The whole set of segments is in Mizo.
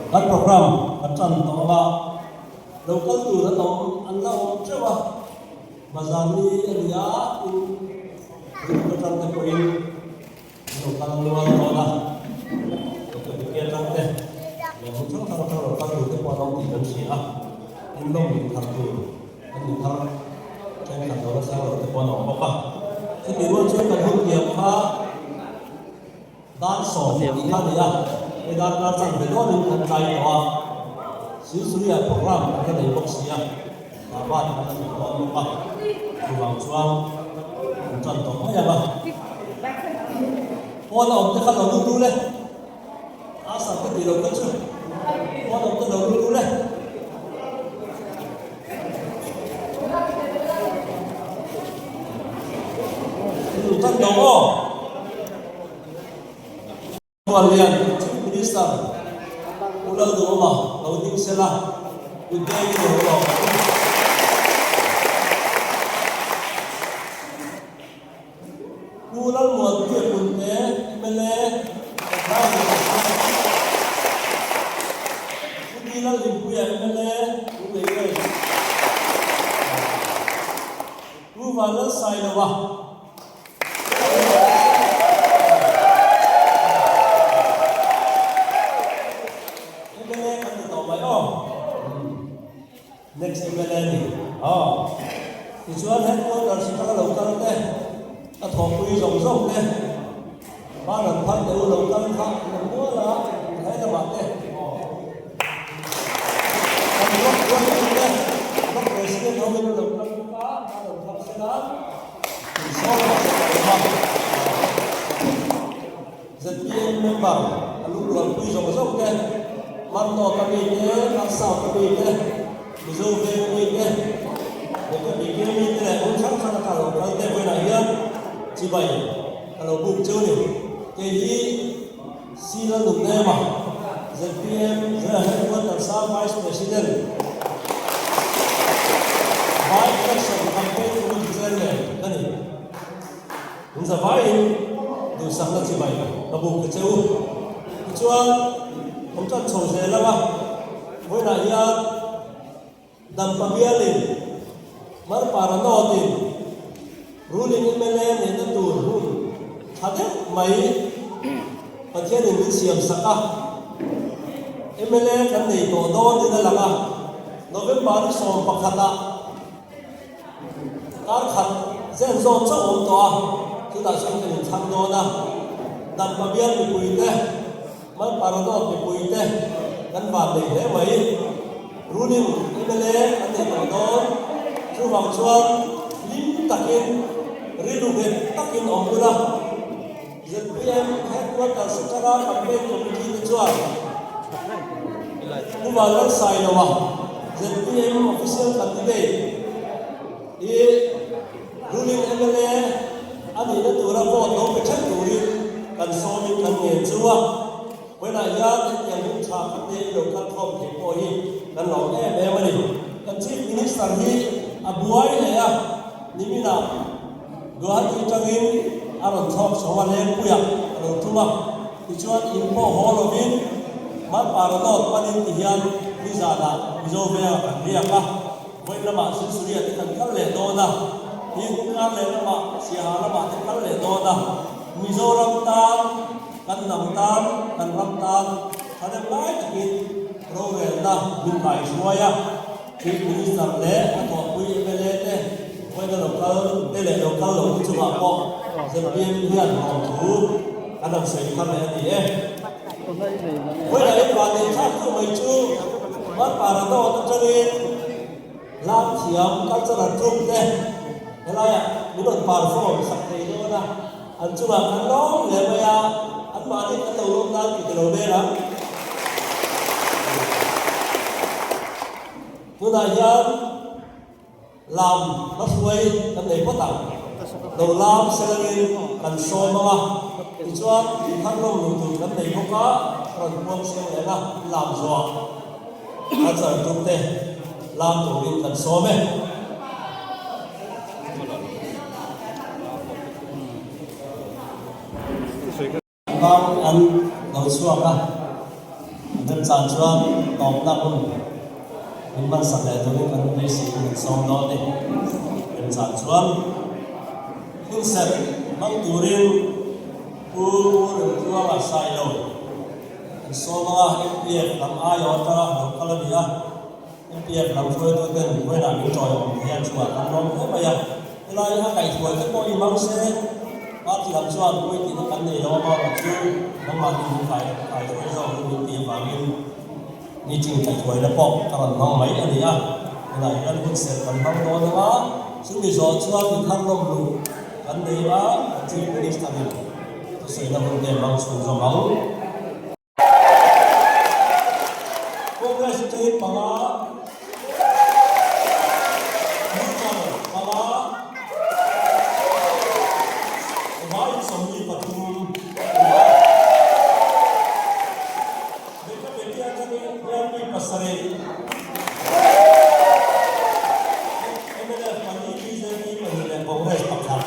Kan program kan tan tawh ang a, lo kal tur an awm an la awm teuh a, bazar ni a ni a, tin rilru atang te pawhin an lo kal nual dawn a, Doctor Dike atang te leh hmun hrang hrang atang lo kal tur te pawh an awm tih kan hria a, tin lawm in thar tur an in thar thenkhat lo la thleng lo te pawh an awm bawk a, chutih rual chuan kan hun tiam kha. Dar 10 tih kha a ni a, hei darkar chan ve dawnin kan tlai tawh a, Silsuria program kan la nei bawk si a, tah bat kan la nei dawn bawk a, chuvang chuan kan tan tawh mai ang a. Pawn a awm te kha lo lut ru le, a sam te tih lo kha chu pawn a awm te lo lut ru le. Tan dawng aw. Khuallian Chief Minister Pu Lalduhoma lo ding sela kut deng in lo lawm ang. Pu Lalmuanpuia Punte mla Adviser Pu Di Lalhimpuia mla Lunglei West Pu Vanlalsailoa. MLA kan ni tawh mai aw. Next MLA ni. Aw. Tichuan headquarters atanga lo kal te, a thawhpui zawng zawng te, Bharat phar te u lo kal kha an awm nual a, he lamah te. Kan block ruaitu te, block president ho in an lo kal bawk a, Bharat phar sela. Zpm member a lungrualpui zawng zawng te, Martawta mi te, Marsauta mi te, Mizo veng mi te, Bawkabike mi te leh hmun hrang hrang atang lo kal te vawiinah hian chibai ka lo buk cheu a ni. Kei hi C Lalnungnema, zpm General Headquarters a Vice President, By Election Campaign Committee Chairman ka ni. In zavaiin duhsakna chibai ka buk ta che u. Tichuan, kan tan chho zel ang a, vawiinah hian Dampa bialin Marpara North-in ruling mla neihna tur hun tha deuh mai Pathianin min siam sak a, mla kan nei tawh dawn in a lang a, November ni 11 ah kar khat zen zawt chauh awm tawh a, chutah chuan kan inthlang dawn a, Dampa bial mipuite Malpara North mipuite kan van nei hle mai. Ruling mla an nei tawh dawn. Chuvang chuan hlim takin, rilru nghet takin awm ula. Zpm Headquarters atanga campaign committee te chuan Pu Vanlalsailoa, zpm official candidate hi Ruling mla a nihna tura vote lo pe ṭheuh turin kan sawmin kan ngen chu a. Vawiinah hian hetiang hun ṭha kan nei lo kal khawm thei pawh hi kan lawm em em a ni. Kan Chief Minister hi a buai hle a, niminah Guwahati aṭangin a rawn thlawk chho a, Lengpuiah a lo tum a. Tichuan in pawh haw lovin Malpara North panin tihian nizanah Mizo Vengah kan riak a. Vawiin lamah Silsuria te kan kal leh dawn a, tin kar leh lamah Siaha lamah te kal leh dawn a, Mizoram tan, kan hnam tan, kan ram tan thahnem lai takin rorelna min kaihruai a, Chief Minister leh a thawhpui mla te vawiina lo kal te leh lo kal lo te chungah pawh zpm hian lawmthu kan rawn sawi thar leh a ni e. Vawiina in vah neih thlak deuh mai chu Marpara dawt atangin Lam thiam cultural troupe te helaiah min rawn perform sak thei dawn a, an chungah kan lawm hle mai a, anmahni kan lo lawm nan tih ka lo vel ang. Tunah hian. Lam hla hruai kan nei phawt ang. Lo lam selangin kan sawm ang a, tichuan thar lawm luh tur kan nei bawk a, rawn puang siang leh ang a, lam zawh a char tum te lam turin kan sawm e. Lam an. lo chhuak a, remchan chuan tawpna hun min hmansak leh turin kan beisei in kan sawm dawn a ni. Remchan chuan hun serh hmang turin Pu Remtluanga Sailo kan sawm anga MPF lam aiawh atanga lo kal a ni a. MPF lam hruaituten vawiinah min tawiawm thei a chungah kan lawm hle mai a, helai a kaihhruai te pawh i hmang se, party lam chuan pawi tihna kan nei lo amaherawh chu nangmahni min kai kaihhruai zawk hi min tih avangin meeting kaihhruaina pawh ka rawn hmang mai a ni a, tunah hian hun serh kan hmang dawn anga chumi zawh chuan mi thar lawm luh kan nei a, kan Chief Minister in thusawina hun te hmang chhunzawm ang. Congress te panga, Neutral panga, Vai 43 Lehkha beti atangin hian mi pasarih, mnf pahnih, bjp pahnih leh Congress pakhat.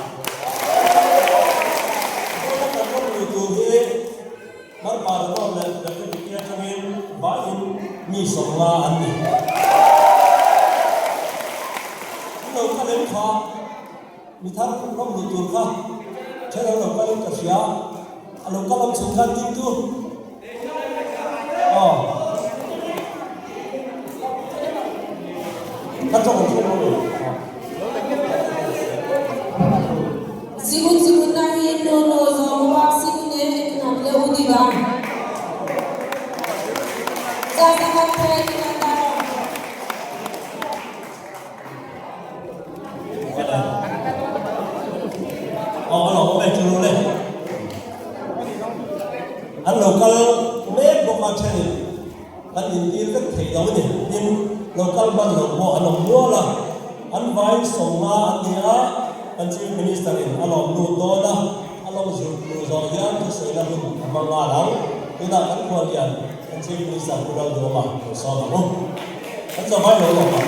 Vawiina kan ram lui tur hi Hmarpa Rawm leh Bethlehem atangin vaiin mi 50 an ni. Ni lo kha lem kha mi thar rawm luh tur kha then an lo kalin ka hria, a lo kal awm chhun khan ding tu aw ka tawng an hre lo ni. Sigun sigun na hi no no zawng wak sigun e iknam le udi bang. Za sangat the ikan daro. Aw a lo awm e chu le. An lo kal mek bawk a thenin kan intir vek theih lo a ni. Tin, lo kal hman lo pawh an awm nual a, an vai 50 an ni a, kan Chief Minister in a lawm lut dawn a, a lawm zut luh zawh hian thusawina hun a hmang nghal ang. Tunah kan khuallian kan Chief Minister Pu Lalduhoma lo sawm ang u. Kan zavai lo lawm ang.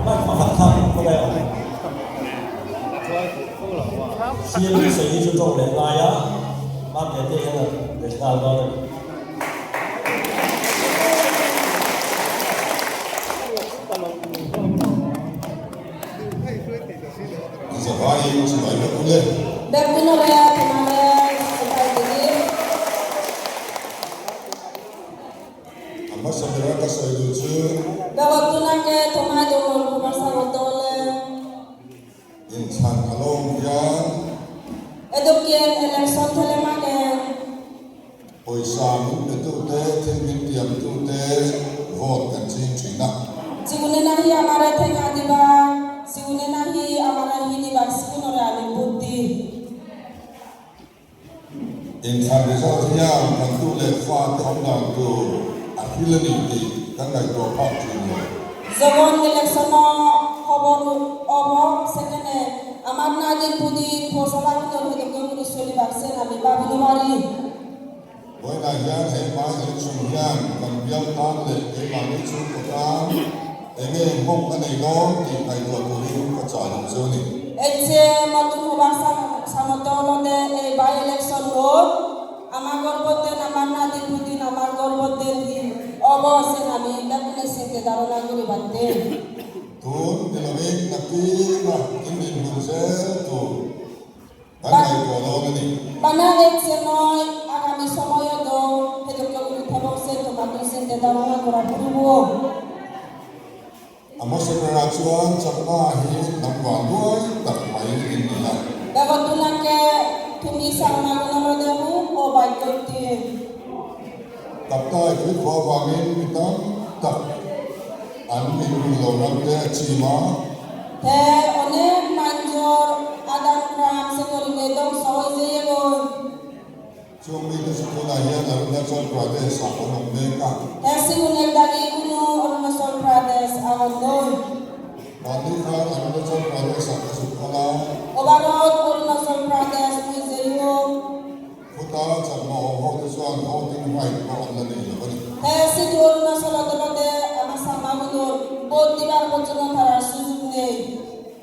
Hman pakhat kha khawlai awm. CM thusawi hi chu tawng leh ngai a, Mate te hian a let nghal dawn a ni. Zavaiin chibai vek u le. Bekunore Thumale Sipai Dilip. A hmasa bera ka sawi duh chu. Bewatunake Thumai Dongol Kumar Sawatole. Inthlan a lawm hian. Edukien Election Thelemane. Pawisa min petute, thil min tiamtute vote kan ching thin a. Chiune na hi amara thenga diba, chiune na hi amara hi diba sikunore ani buddhi. Inthlan result hian kan tu leh fa te awm dan tur a hril a ni tih kan ngaihtuah phak thin lo. Zogon election a khobor obo sekene amar na din pudin phosala kunor hedokon rusoli baksen ami babinumari. Vawiinah hian he hmai election hian kan bial tan leh keimahni chhungkaw tan eng nge nghawng a nei dawn tih ngaihtuah turin ka chah duh chu a ni. Eche matun hobak samotolode ei by election hot amar gorboden amar nadin pudin amar gorboden hi obo sen ami bekune sinte darona guribatte. Tun ni lovin nakina in dinhmun zel tur Kan ngaihtuah dawn a ni. Bana ek che noi agami somoyo do hedokyo guru thebok se tomato sente darona gora purubo. A hmasa berah chuan chakma hi hnam van duai tak mai in ni a. Dagotunake thumi sangma gunolodehu o baikoti. Kaptai tuikhua vangin mi tam tak an inhmu lo ram te a chim a. He onek manjor adam gram sekorine dong sawi zeyegon. Chung mite chu tunah hian Arunachal Pradesh ah an awm mek a. He siunek dagi kunu Arunachal Pradesh a awm dawn. Mahni khan Arunachal Pradesh ah ka zuk kal a. Obarot Arunachal Pradesh mui zeyo. Khuta chakma awm ho te chuan voting right pawh an la nei lo a ni. He situ Arunachal adalate ama sama gunur. Vote দিবার পর্যন্ত তারা সুযোগ নেই।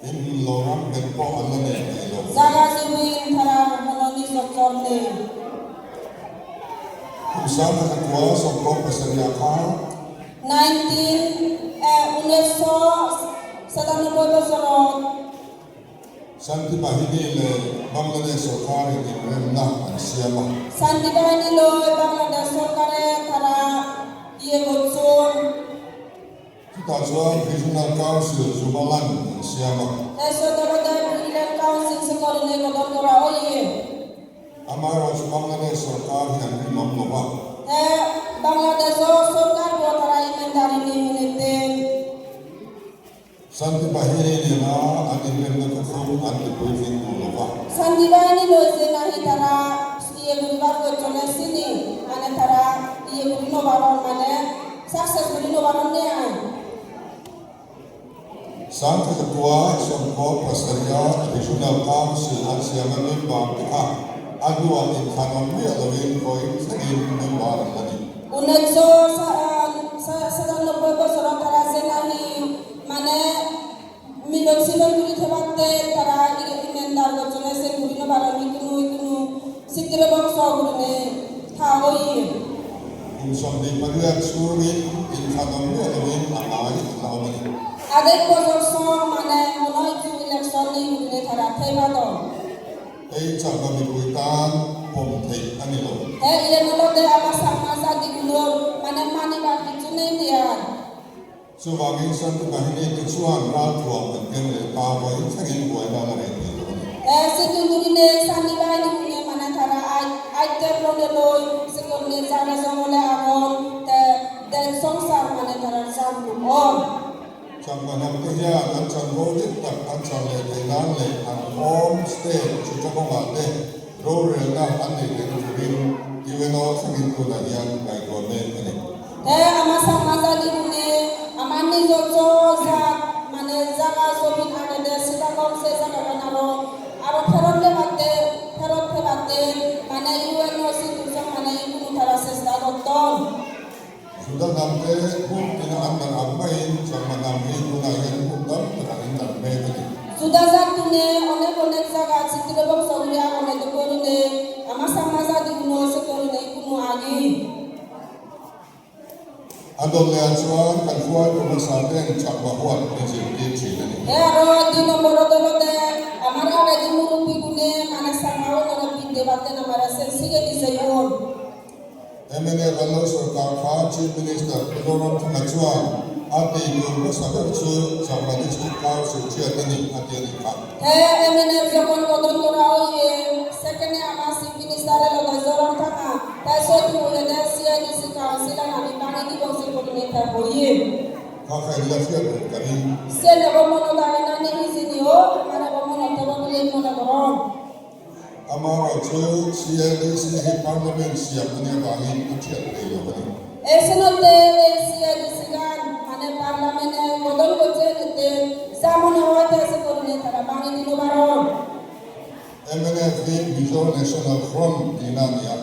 In hmun lo ram nghet pawh an la nei thei lo. জাগা জমিন তারা কোনো নিজস্ব নেই। Kum 1001 27 ah khan. 19 1997 বছৰত Shanti Bahini leh Bangladesh sorkarin inremna an siam a. Shanti Bahini লৈ বাংলাদেশ চৰকাৰে তারা ইয়ে করছুন। Chutah chuan Regional Council Jubaland an siam a. তাৰপিছত লগতে ৰিজিনেল কাউন্সিল সেকরণে গঠন করা হইয়ে। Amaherawhchu Bangladesh sorkar hi an rinawm lo va. বাংলাদেশৰ চৰকাৰ তারা ইমানদারি নিয়ে। Shanti Bahini nena an inremna thuthlung an tipuitling duh lo va. Shanti Bahini লৈ যে নাহি তারা ইয়ে করিবার চলে চিনি মানে তারা ইয়ে করি নবারণ মানে সাকসেস করি নবারণ নে আয়। 1027 Regional Council an siama member te kha a hnuah inthlan awm miah loin vawiin thlengin member an la ni. 1997 বছৰত তারা যে নাহি মানে মিলন সিলন করে থেবাতে তারা ইমেন্দার চলেছে ঘুরি নবারণ ইকুনু ইকুনু চিত্র বংশ ঘুরে থা হইয়ে। Kum 28 chhungin inthlan awm miah loin a ngai an la awm a ni. আদেক বছর মানে মনে হয় ইলেকশন নিয়ে ঘুরে তারা থেবাদ। Hei chakna mipui tan pawm theih a ni lo. হ্যাঁ, ইয়ে আমার সামনা জাতিগুলোর মানে মানিবার কিছু নেই আর। Chuvangin Shanti Bahini te chuan ralthuam an keng leh ta vawiin thlengin buaina la reh thei lo a ni. সিতুন্দুরিনে সানি বাহিনী গুনে মানে তারা আইতের লনে লই সেকরনে জানে জঙ্গলে আগন দেন সংসার মানে তারা জানলু on. Chakma hnam te hian an chanvo dik tak an chan leh theih nan leh an home state Chittagong-ah te rorelna an neih theihna turin UNO thlengin tunah hian ngaihtuah mek a ni. হ্যাঁ, আমার সামাজাদি গুনে আমার নিজস্ব জাত মানে জাগা জমিন আগে দে সীতাকম সে জায়গা আরো আরো ফেরত দেবাতে ফেরত ফেবাতে মানে ইউএনও সিতুজন মানে কোনো তারা চেষ্টা করতন। Juda hnam te hmun tina an darh ang maiin Chakma hnam hi tunah hian hmun tam takah in darh mek a ni. Juda জাত তুনে অনেক অনেক জায়গা চিত্র বংশগুলি অনেক করিনে আমার সামাজাদি গুলো সে করিনে কোনো আগে। A dawt leh ah chuan kan hruaitu hmasa ten Chakma huat min zirtir thin a ni. হে আরো 2 নম্বর দলতে আমার আগে মুরব্বী গুনে মানে সামাও নর বিদ্যে বাতেন আমার শিখে দিছে Yoon. Mnf an lo sorkar kha Chief Minister Pu Zoramthanga chuan a tih tur hmasa ber chu Chakma District Council chhiat a ni a ti a nih kha. হ্যাঁ, এমএনএফ যখন গঠন করা হইয়ে সেখানে আমার চিফ মিনিস্টারের লগে জোরামথাঙ্গা তাই সত্যি হইয়ে দেয় সিআইডিসি কাউন্সিল আমি বাঙি দিব সে করিনে তা বইয়ে। Kha kha in la hriat reng ka ring. সে নেব মনে দাঁড়ে না নিহিজিনিও মানে মনে তব বলে মনে করন। Amaherawhchu CLDC hi Parliament siam a nih avangin a thiat thei lo a ni. এসেনতে এই সিআইডিসি গান মানে পার্লামেন্টে গঠন করছে এতে যা মনে হয় তা সে করিনে তারা বাঙি দিল বারণ। Mnf hi Mizo National Front tihna a ni a.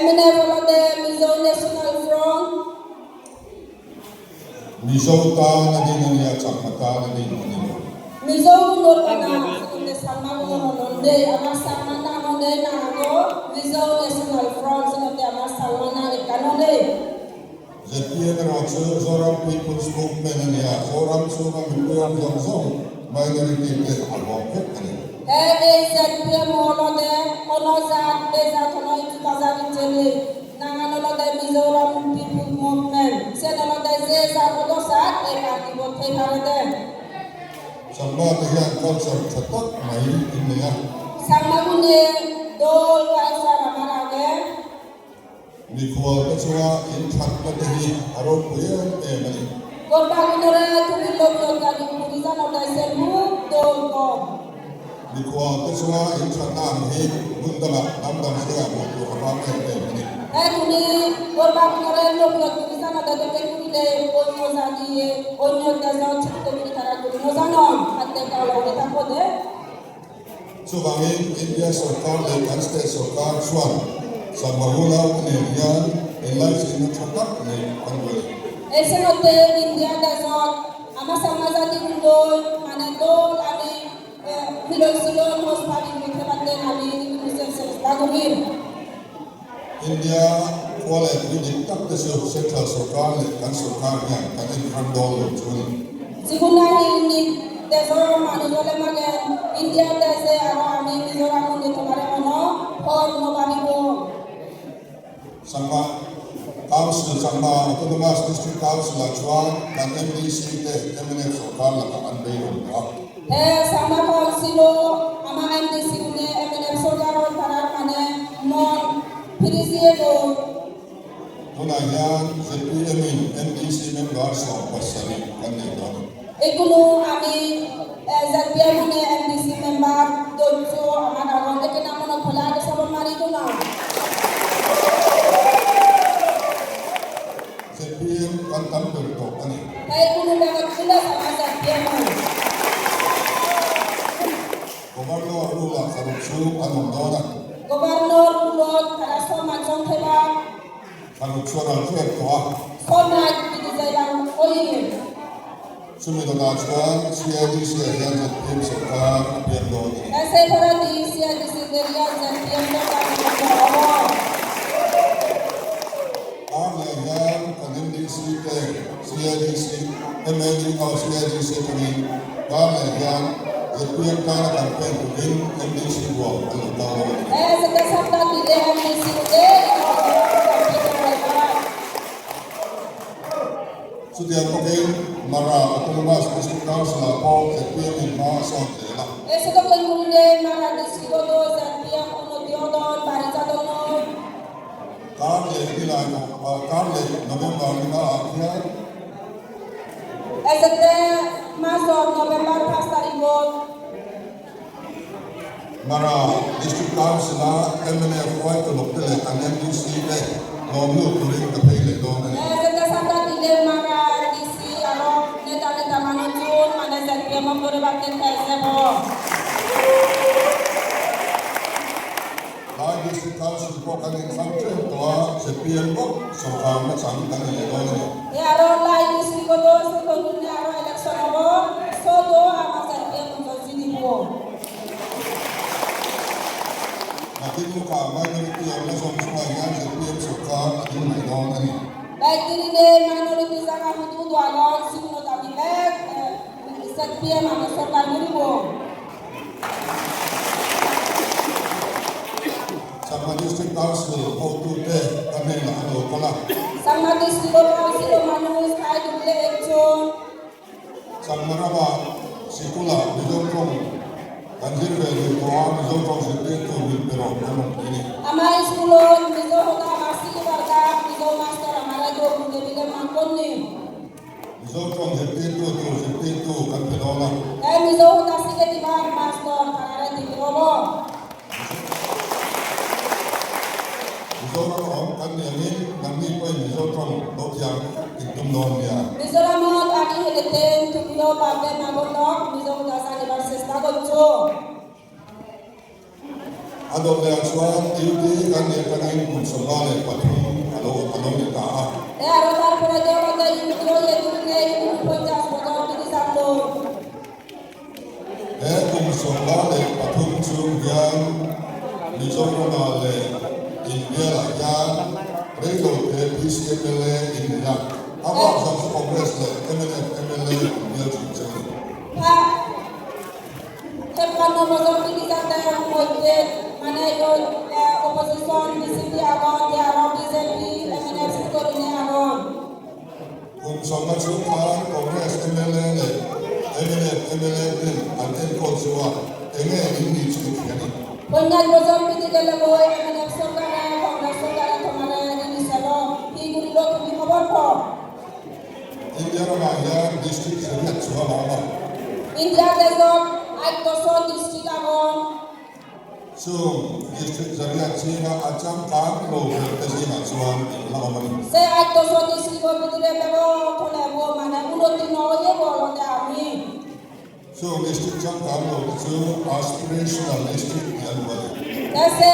MNF হলতে Mizo national front. Mizo tan a din a nia, Chakma tan a din a ni lo. Mizo গুলোর বানা সেখানে সালমা গুলোর নন্দে আমার সালমা নাম নেই না গো মিজো ন্যাশনাল ফ্রন্ট সেখানে আমার সালমা না কেন নেই। Zpm erawh chu Zoram People's Movement a ni a, Zoram chhunga mipui awm zawng zawng minority te a huam vek a ni. হ্যাঁ, এই ZPM হলতে কোনো জাত বেজাত হল বাজার চলে নাঙানলতে মিজোরাম পিপুল মুভমেন্ট সে নলতে যে জাত হল জাত এই পার্টি বলতে পারে দেন। Chakma te hian culture tha tak mai in nei a. সাংমাগুনে দোল কালচার আমার আগে। Mikhual te chunga in thatna te hi a ropui em em a ni. গোরবাগুনরে তুমি লোক গাড়ি পুরিজানো তাইছে মুখ দোল কম। Mikhual te chunga in thatna ang hi hmun dangah hnam dang zingah hmuh tur a vang em em a ni. হ্যাঁ, তুমি গোরবাগুনরে লোক পুরিজানো তাদেরকে কুড়িলে অন্য জাতিয়ে অন্য দেশ ছোট্ট করে তারা করি জানো হাতে কালো থাকো দে। Chuvangin India sorkar leh kan state sorkar chuan Chakma unau te nen hian inlaichinna tha tak neih an duh a ni. এসেনতে ইন্ডিয়া দেশত আমাৰ চাংমা জাতি লৈ মানে দল আমি মিলনছিল মজবাৰি মুখ্যমন্ত্ৰী আমি চেষ্টা কৰিম। India khua leh tui dik tak te chu Central Sorkar leh kan Sorkar hian kan en hrang dawn lo chu a ni. যিকোনো দেশৰ মানুহজনে মানে ইণ্ডিয়া দেশে আৰু আমি মিজোৰাম তোমাৰ মন ফল নবাঢ়িব। Sangma Council, Sangma Autonomous District Council ah chuan kan MDC te mnf Sorkar lakah an bei awm tawh a. হে চাংমা কাউন্সিলো আমাৰ M D C কোনে M N F চৰকাৰৰ দ্বাৰা মানে মন ফিৰিজিয়ে গ'ল। Tunah hian zpm in MDC member 70 kan nei tawh a ni. এইগুলো আমি Z P M মানে M D C member দৈত্য আমাৰ আগত একে মনত খোলা আগে চাব মাৰিতো না। Zpm kan tam ber tawh a ni. এইগুলো লগত খোলা আমাৰ Z P M. Governor rule-ah kharuk chu an awm dawn a. Governor ৰুলত তারা সমাজ সংখ্যা Kharuk chu a ral hrep tawh a. সমাজ বিজয় ওই। Chumi dawtah chuan CIDC ah hian zpm sorkar a piang dawn a ni. সেই C I D C Z P M সরকার হব। Ar leh hian kan MDC te CIDC MLD aw CIDC atangin kar leh hian zpm tana campaign turin MDC rual an lo kal dawn a ni. সেটা সপ্তাহ দিলে M D C Chutiang bawkin Mara Autonomous District Council ah pawh zpm in hma a sawn zel a. এসে করলে মারা district Z P M উন্নতি হদন বাড়ি চাদন। Kar leh nilai kar leh November ninga ah khian এসে মাসত নভেম্বর 5 তারিখত Mara District Council a mnf huaitu lawk te leh an MDC te lawm lut turin ka phei leh dawn a ni. এসে সপ্তাহ দিলে মারা ডিসি আর নেতা নেতা মানুষজন মানে Z P M করে বাতেন যাব। Lai District Council pawh kan inthlang ṭep tawh a, zpm bawk sorkar na chang kan ni leh dawn a ni. আরো লাই ডিস্ট্রিক্ট আরো ইলেকশন হব সো আমার Z P M জিনিব। Nakin lawkah minority ang la zawm chungah hian zpm sorkar a ding mai dawn a ni. বাইতিরিনে minority জায়গা হুদু দোয়াগন সিগুনত আমি bag Z P M আমি সরকার করিব। Chakma District Council hotute kan hnenah an lo kal a. Chakma district council মানুষ খাই ঢুকলে একজন। Chakma ramah sikulah Mizo tawng kan zir ve duh tawh a, Mizo tawng zirtirtu min pe rawh kan awm thei a ni. আমাৰ স্কুলত মিজো হতা আমাৰ চিলিবাৰ মিজো মাষ্টৰ আমাৰ দেৱীকে Makani. Mizo tawng zirtirtu tur zirtirtu kan pe dawn a. তাই মিজো হতা শিখে দিবা মাষ্টৰ তারারে দিবি রব। Mizoram awm kan ni angin nangni pawhin Mizo tawng lo thiam in tum dawn nia. মিজোরামত আমি হেলেতেন তুমিও পারবে মাগলক মিজো হতা জানিবার চেষ্টা করছো। A dawt leh ah chuan duty kan nih atangin kum 53 a lo a lo ni ta a. এ আৰু তারপরে দেওয়াতে ইউটিউব এগুলো 49 বছর তিনি জানলো। He kum 53 chhung hian Mizoramah leh India-ah hian reilo te PC mla in ni a, a bak zawng chu Congress leh mnf mla inbial thin che a ni. 53 বছর তিনি জানতে মধ্যে মানে অপোজিশন বিজেপি আগত আৰু বিজেপি এমএনএফ কৰি আগত। Kum 50 chhung khan Congress mla leh mnf mla ten an enkawl chu a, enge in nih chu i hria a ni. 50 বছর পিটি গেলে বই এমএনএফ সরকারে কংগ্রেস সরকারে তোমার জিনিস কি করিল তুমি খবর পাও। India ramah hian district zariat chuan a awm a. India দেশত আঠশো ডিস্ট্রিক্ট আগত। Chung district zariat zinga a changkang lo ber te zingah chuan in la awm a ni. সে আঠশো ডিস্ট্রিক্টের ভিতরে ব্যবহার মানে উন্নতি নয় বলতে আমি। Chung district changkang lo te chu aspirational district tih an ni a ni. সে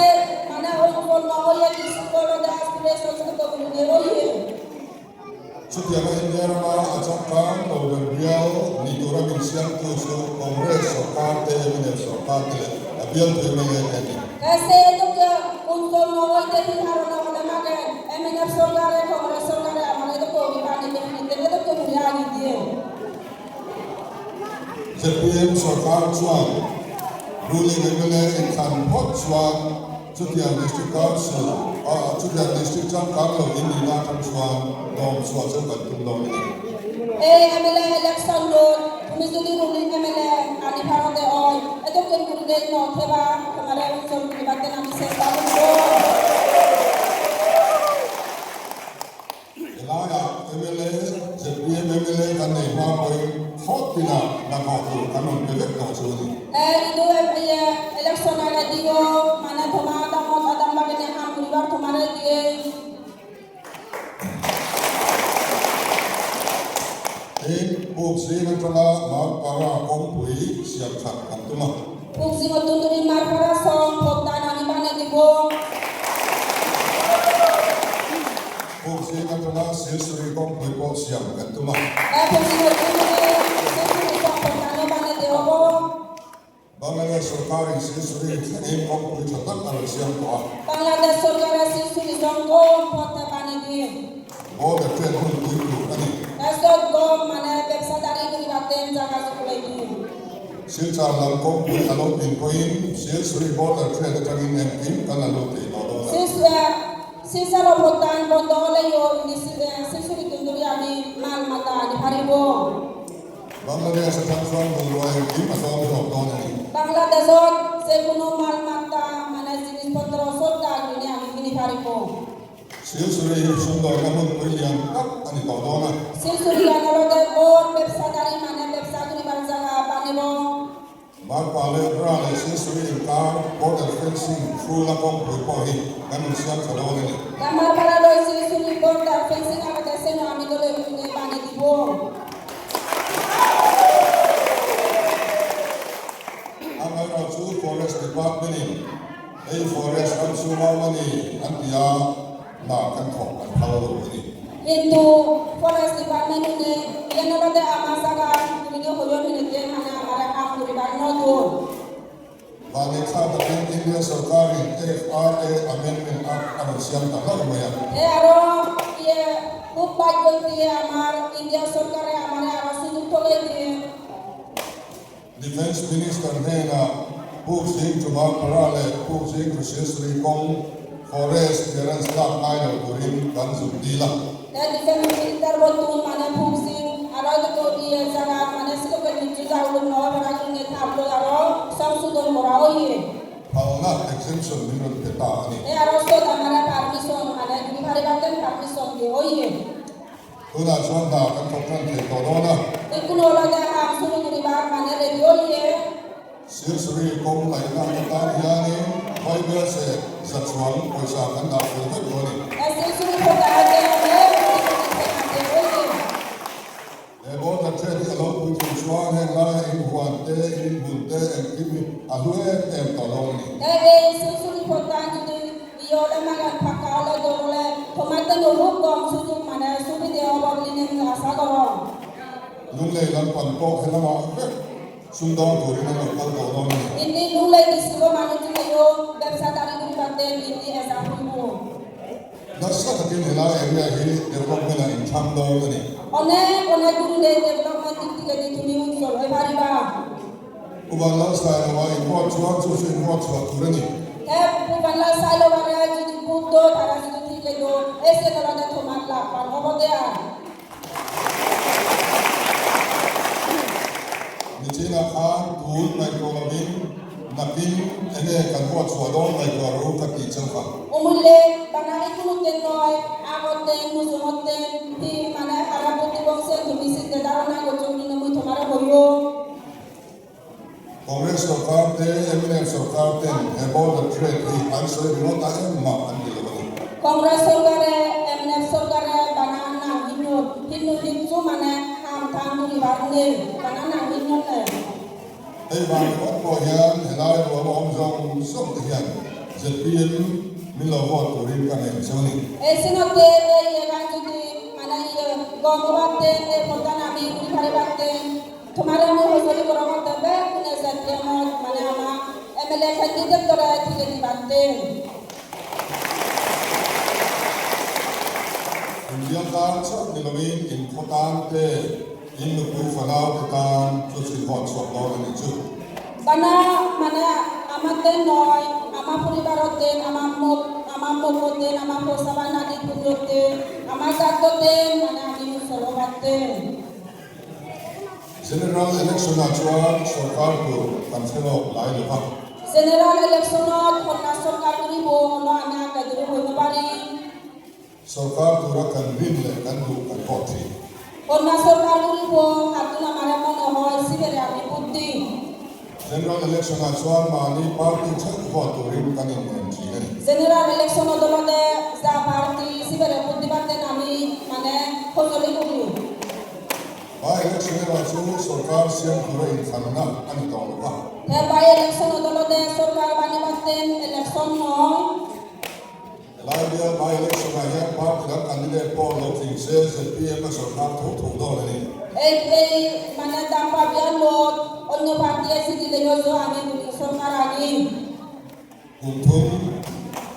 মানে অনুকূল নয় ডিস্ট্রিক্টের aspiration ওই। Chutianga India rama a changkang lo ber bial ni tura min siamtu chu Congress sorkar te, mnf sorkar te leh a bialtu mla te an ni. Kaise tuk kum 90 te hi dharona hole magen mnf sorkare Congress sorkare amare to kori bani te hi te to kori agi die. Zpm sorkar chuan ruling mla inthlan phawt chuan Chutiang District Council ah chutiang District changkang lo in nihna atang chuan dawm chhuah chu kan tum dawn a ni. Ei mla election road tumi jodi ruling mla ani bharote oi eto ken gurudei no theba tomare unchol guribaten ami chesta korbo. Helaiah mla, zpm mla kan nei hma pawhin thawt tinah hnathawh tur kan rawn pe vek tawh chu a ni. Idu election age dio mane thoma damot adam bagene ham guribar thomare die. Tin, puk zing atanga Marpara kawngpui siam that kan tum a. Puk zinga tunturin Marpara sawng phawt dan ani bane dibo. Puk zing atanga Silsuri kawngpui pawh siam kan tum a. Puk zinga tunturin Silsuri sawng phawt dan bane dibo. Bangladesh sorkarin Silsuri thlengin kawngpui tha tak a rawn siam tawh a. Bangladesh sorkara Silsuri zawng kawng phawt te bane di. Border trade hun pui tur a ni. Tasot gawm mane bebsa dari guriba ten jaga zukulei di. Silchar lam kawngpui a lo pin pawhin Silsuri border trade atangin engkim kan la lut thei tawh dawn a. Silchar Bhutan bondo ole yo Silsuri tunduri ami mal mata ani haribo. Bangladesh atang chuan bungrua engkim a tlawm zawk dawn a ni. Bangladesh-ot sekuno mal mata mane jinis potro sot ta agrini ami kini haribo. Silsuri hi sumdawina hmunpui lian tak a ni tawh dawn a. Silsuri anolote bor bebsa dari mane bebsa guribar jaga banibo. Marpa leh Ra leh Silsuri inkar border fencing hrula kawngpui pawh hi kan insiam tha dawn a ni. Kamarpara leh Silsuri border fencing alate seno ami dole bani dibo. Amaherawhchu Forest Department-in Hei forest ram chhung a awm a ni an ti a, hna kan thawk kan phal lo a ni. Hindu Forest Department in yenolode ama zaga tuline hoyon hinete mane amare am kuribar nodun. Vani thla takin India sorkarin FRA Amendment Act a rawn siam ta hlauh mai a. He aro ye hub bike goitie amar India sorkare amare aro sujuk thogei die. Defence Minister hnenah Puk Zing Chumarpara leh Puk Zing Hrusisri kawng Forest clearance lak ngai lo turin kan zuk dil a. Defence Minister Botun mane Puk Zing aro to iye jaga mane sikoke nichu jaulun no bara kinge thaplo aro sangsudon kora oye. Phalna exemption min rawn pe ta a ni. E aro sot amare permission mane guribharibaten permission de oye. Tunah chuan hna kan thawk tan thei tawh dawn a. Silsuri kawng laihna atan hianin Bible se za chuang pawisa kan dah fel vek dawn a ni. He border trade hi a lo pui thung chuan heng laia in huan te, in inhmun te engkim hi a hlu em em tawh dawn a ni. Lunglei lam pan pawh he lamah vek sumdawng turin an lo kal tawh dawn a ni. Nasa takin helai area hi development ah inthlang dawn a ni. Pu Vanlalsailova inruat chuan chu chu inruat chhuah tur a ni. Pu Vanlalsailova ria chu chu Pu Do thara chu chu thi ke do ese tola te thomat la pan hobo te a. Nichinah khan tun ngaihtuah lovin nakin enge kan ruat chhuah dawn ngaihtuah ru ka tih chauh a. Umule bana ikunu te noi agot te mujumot te hi mane hara puti bongse thumi sinte darona go chungni ne mui thomare hoyo. Congress sorkar te, mnf sorkar ten he border trade hi an sawi ringawt a engmah an ti lo a ni. Congress sorkare, mnf sorkare bana nang hinut, hinnu hin chu mane ham tham turibar nei, bana nang hinut le. Hei vang ringawt pawh hian helai ruam awm zawng zawng te hian zpm min lo vote turin ka ngen chu a ni. Ei sinawte ei egan chuti. মানে ইয়ে গম হবাতেন, এই প্রধান আমি ঘুরি ফারি পারতেন। তোমার আমি হজরি করতেন বেগুনে জেপিএমত মানে আমার এমএলএ ক্যান্ডিডেট তোরা থেকে দিবাতেন। In bial tan chauh ni lovin in khaw tan te, in nupui fanau te tan chu chin hawn chhuak dawn a nih chu. বানা মানে আমাদের নয়, আমার পরিবারতেন, আমার মুখ আমার মুখতেন, আমার পোষাবা নারী পুজোতেন, আমার জাততেন, মানে আমি মুসলমানতেন। General Election ah chuan sorkar tur kan hre lawk lai lo va. General ইলেকশনত কন্যা সরকার করিব হলো আমি আগে ধরে হইতে পারি। Sorkar tura kan rin leh kan duh kan vote thin. কন্যা সরকার করিব হাতুন আমার মনে হয় শিবেরে আমি বুদ্ধি। General Election ah chuan mahni party theuh vote turin kan inmen thin a ni. General election দলতে যা পার্টি শিবেরে বুদ্ধি পারতেন আমি মানে সজলি করি। By election erawh chu sorkar siam tura inthlanna a ni tawh lo va. He by election দলতে সরকার বানি পারতেন ইলেকশন নয়। Helai bial by election ah hian party dang candidate pawh lo tling se zpm a sorkar tho tho dawn a ni. এই এই মানে দাম পাবিয়ার লোক অন্য পার্টি এসে দিলে আমি সরকার আগে। Kum thum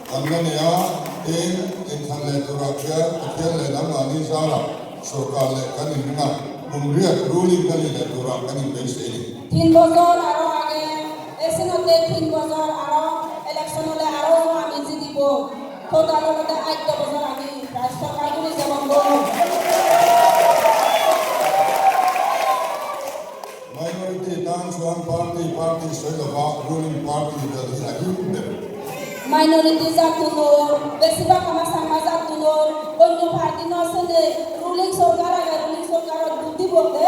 kan la nei a, tin inthlan leh turah khian Pathian leh nangmahni zarah sorkar leh kan inring a, kum riat ruling ka ni leh turah kan inbeisei a ni. 3 বছর আরো আগে এসেনতে 3 বছর আরো ইলেকশন হলে আরো আমি জিতিব। টোটাল হলে 8 বছর আমি রাজ্য সরকার করে যাব। Minority tan chuan party party sawi lova ruling party vel hi a him ber. Minority জাতুনোর বেশিরভাগ আমার সামা জাতুনোর অন্য পার্টি নসেনে রুলিং সরকার আগে রুলিং সরকার বুদ্ধি বলতে।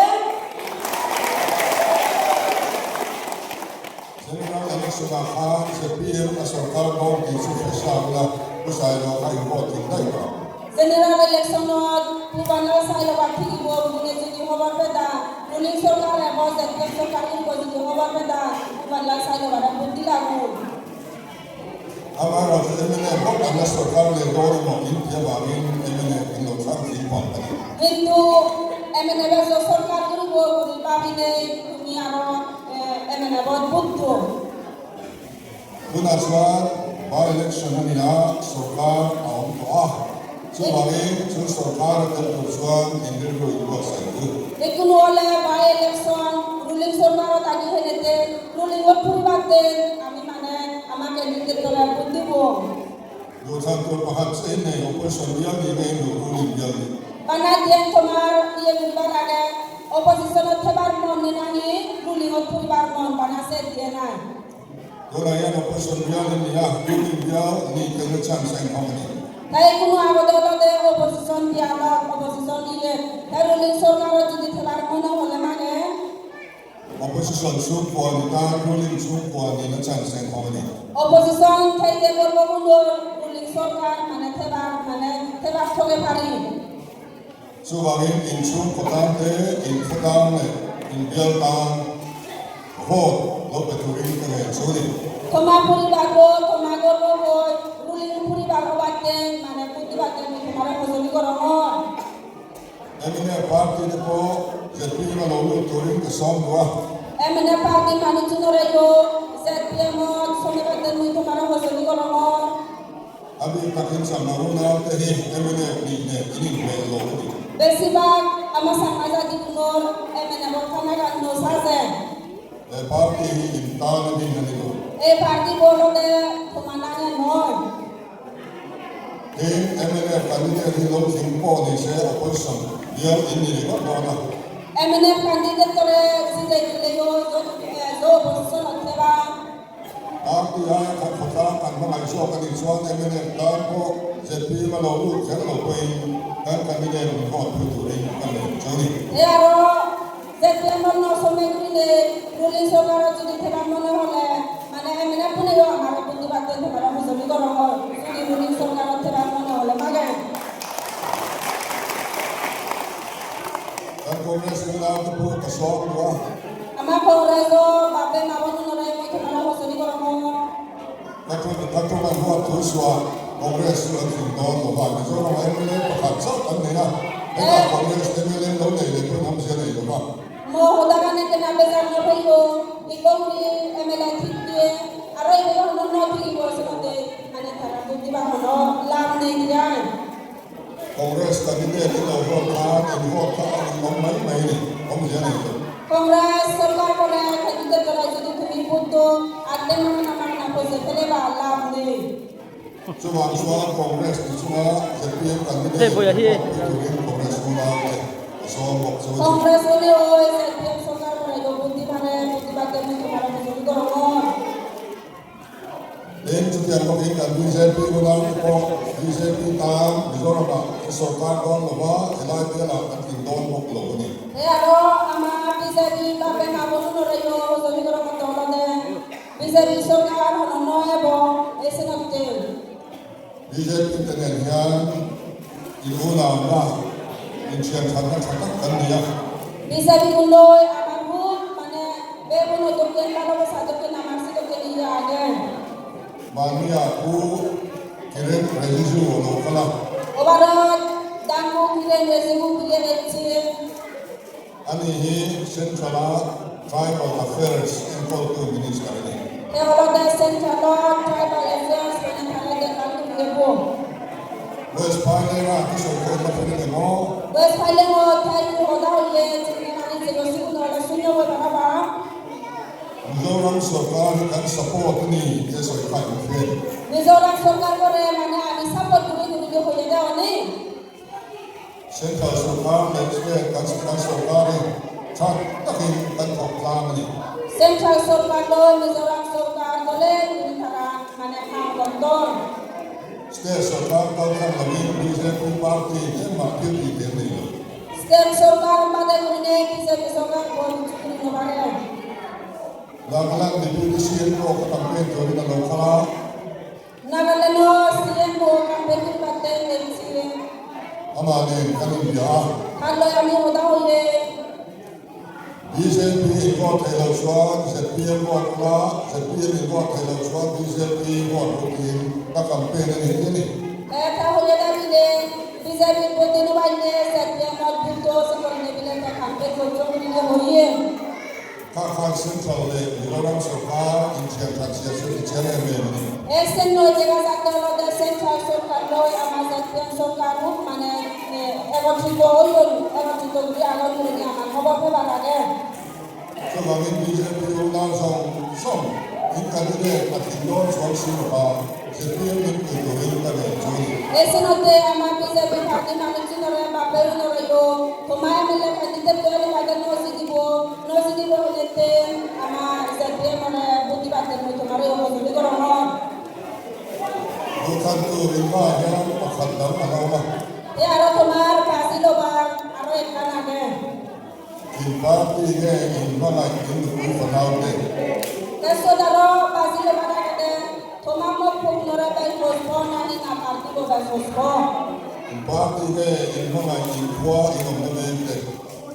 General election ah khan zpm a sorkar dawn tih chu hre sa ula pu Sailo kha in vote thing daih tawh ang. General ইলেকশনত পূবানাল চাইলবা থাকিব মানে যদি হবার পেদা রুলিং সরকার এবং জেপিএম সরকার যদি হবার পেদা পূবানাল চাইলবা বুদ্ধি লাগু। Amaherawhchu mnf bawk an la sorkar leh dawn emaw in ti avangin mnf in lo thlang tling pawh a ni. কিন্তু এমএনএফ এর সরকার করিব ভাবি নেই তুমি আরো এমএনএফ Buddha. Tunah chuan by election a ni a, sorkar a awm tawh a, chuvangin chu sorkar a tel tur chuan in rilru in buatsaih chu. কোনো হলে by election ruling সরকারত আগে হেনেতে রুলিংত ফুরিবার দেন আমি মানে আমাকে নিজের দলের ভোট দিব। Duhthlan tur pakhat che in nei opposition bial ni nge in duh ruling bial ni. বানা দিয়েন তোমার ইয়ে করিবার আগে অপোজিশনত থেবার মন নে নাহি রুলিংত ফুরিবার মন বানাসে দিয়ে নাই। Tunah hian opposition bial in ni a, ruling bial ni theihna chance a inhawng a ni. তাই কোনো আগতে হলতে অপোজিশন বিয়ালত অপোজিশন ইয়ে তাই রুলিং সরকারত যদি থেবার মনে হলে মানে Opposition chhungkua ni tan ruling chhungkua nihna chance a inhawng a ni. Opposition থেকে করব কোনো রুলিং সরকার মানে থেবার মানে থেবার ঠকে পারি। Chuvangin in chhungkaw tan te, in khaw tan leh in bial tan vote lo pe turin ka ngen chu ni. তোমা পরিবার গো তোমা গর্ব হই রুলিং পরিবার হবাতে মানে প্রতিবাদে তোমার সজনি গরম। Mnf party te pawh zpm a lo lut turin ka sawm duh a. MNF party মানুষজনরে গো ZPM শনিবার মুই তোমার সজনি গরম। A bik takin chakna unau te hi mnf nih nen in inhmel lo a ni. বেশিরভাগ আমার সামাজিক গুণর এমএনএফ থানা গান সাজে। He party hi in tan a din a ni lo. এই পার্টি বলতে তোমার নাঙে নয়। Tin, mnf candidate hi lo tling pawh ni se opposition bial in ni ringawt dawn a. MNF candidate করে জিতে দিলে জো অপোজিশন অথবা Party aia khat khawtlang kan hmangaih zawk a nih chuan mnf tan pawh zpm a lo lut kher lo pawhin kan candidate min vote pui turin ka lem chu a ni. এ আরো ZPM নসমে ঘুরিলে ruling সরকার যদি থেবার মনে হলে মানে এমএনএফ পুনেও আমার প্রতিবাদ তোমার সজনি গরম যদি রুলিং সরকার থেবার মনে হলে মাগে। Kan Congress unau te pawh ka sawm duh a. আমার কংগ্রেসও বাপে মা বোনরে মই তোমার সজনি গরম। Ka thu ka thu kan huat thu suah Congress chu an tling dawn lo va, Mizoram ah mla pakhat chauh an nei a. Hetah Congress mla lo nei leh pawn awmzia nei lo va. Mo hodagane te na bezar no phei o ikongri mla thik tie aro ibe hono no thik bo senote mane thara buddhi ba hono lab nei dian. Congress candidate in lo vote khan in vote kha a in awm mai mai ni, awmzia nei lo. Congress sarkar kore candidate kora যদি তুমি vote atte mono na mang na pose phele ba lab nei. Chuvang chuan Congress ni chunga zpm candidate vote pe turin Congress unau te a sawm bawk chu a ni. Congress ole oi zpm sarkar kore do buddhi bane buddhi ba te mu tumara buddhi korongon. Tin, chutiang bawkin kan bjp unau te pawh bjp tan Mizoramah an sawrkar dawn lo va, helai bialah kan tling dawn bawk lo a ni. He aro ama bjp bape ma bonu noraio hojoni korongon te olode bjp sarkar hono no ebo esenokte. Bjp te nen hian in unauna, inthianthatna tha tak kan ni a. Bjp kuloi amar hu mane bebun otoken bhalobosa token amar sitoken iya age. Mahnia Pu Kiren Rijiju a lo kal a. Obarot dangmu Kiren Rijiju Kiren etche. Ani hi Central-a Tribal Affairs enkawltu Minister a ni. He olode Central-a Tribal Affairs mane thana den man tu ge bo. West Phaileng-a an sawi khawm na phun a ni maw? West Phaileng-aw thai tu haw dah le chimne mani che lo siu no la sunya wo ba ba. Mizoram sorkar hi kan support a ni tih a sawi kha in hriat. Mizoram sorkar kore mane ami support turi turi ge hoi da ani. Central sorkar leh state kan kan sorkar hi tha takin kan thawk tlang a ni. Central sorkar lawi Mizoram sorkar dole turi thara mane kham kon ton. State sorkar kal thang lovin bjp party engmah thil tih tel nei lo. State sorkar bade kurine bjp sorkar bon chukri nobare. Nagaland Deputy CM pawh ka campaign turin a lo kal a. Nagaland aw CM pawh campaign tur batte enchi. Amah nen kan inbia a. Khan loi ami hoda hoi e. Bjp in vote thei lo chuan zpm vote ula, zpm in vote thei lo chuan bjp vote ru tiin ka campaign a ni tih a ni. He tha hoi e Davide, bjp poti nubaine zpm ot bhutto sakol nebile tha campaign korcho kurine hoi e. Kha khan Central leh Mizoram sorkar inthian that zia chu ti chiang em em a ni. He sen noi jega jakte olode Central sorkar loi ama zpm sorkar rup mane ekothrito hoion ekothrito guri agon gurine amar khobor phebar age. Chuvangin bjp unau zawng zawng in candidate a tling dawn chuang si lova zpm in pui turin ka ngen chu a ni. Esenote ama bjp party manuchinore bapeunore yo thoma mla candidate toyali bade nosi dibo nosi dibo holete ama zpm ore buddhi batte moi thomare hojoli korongon. Duhthlan tur inva hian pakhat dang a lo awm a. He aro thomar bazi lobar aro ekkan age. In party nge in hmangaih in nupui fanau te. Tesot aro bazi lobar agede thoma mok phuk nore bai hosbo nani na party bo bai hosbo. In party nge in hmangaih in khua in awmna veng te.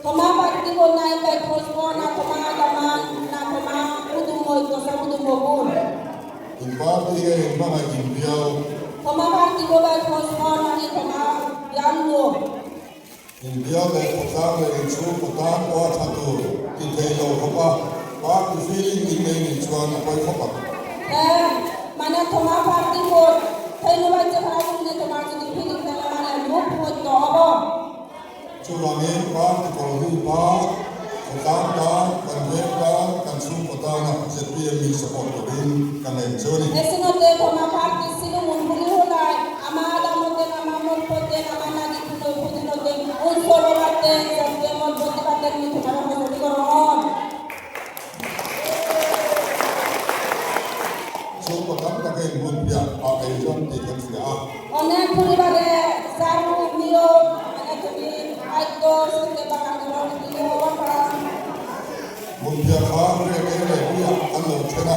Thoma party bo nai bai hosbo na thoma daman na thoma udumoi kosa udumobun. In party nge in hmangaih in bial. Thoma party bo bai hosbo nani thoma bial lo. In bial leh khawtlang leh in chhungkaw tan pawha tha tur ti thei lo khawp a, party feeling in nei nih chuan a pawi khawp ang. He mane thoma party vote thei nubai che phara kurine thoma jodi feeling thale mane rup hoi to hobo. Chuvangin party kawr hi pa khawtlang tan, kan veng tan, kan chhungkaw tana zpm in support turin ka ngen chu a ni. Esinote thoma party silumun buri holai ama damoten ama mokpoten ama nagi phunoi phudinoten un solobaten zpm ot botibaten mi thomare hojoli korongon. Chhungkaw tam taka in hun piah a ei zawng tih kan hria a. Onek puribare saru mio mane thumi aitto sinte bagan dorong tili hoba para. Hmun piah kha grade A leh B ah an lo then a.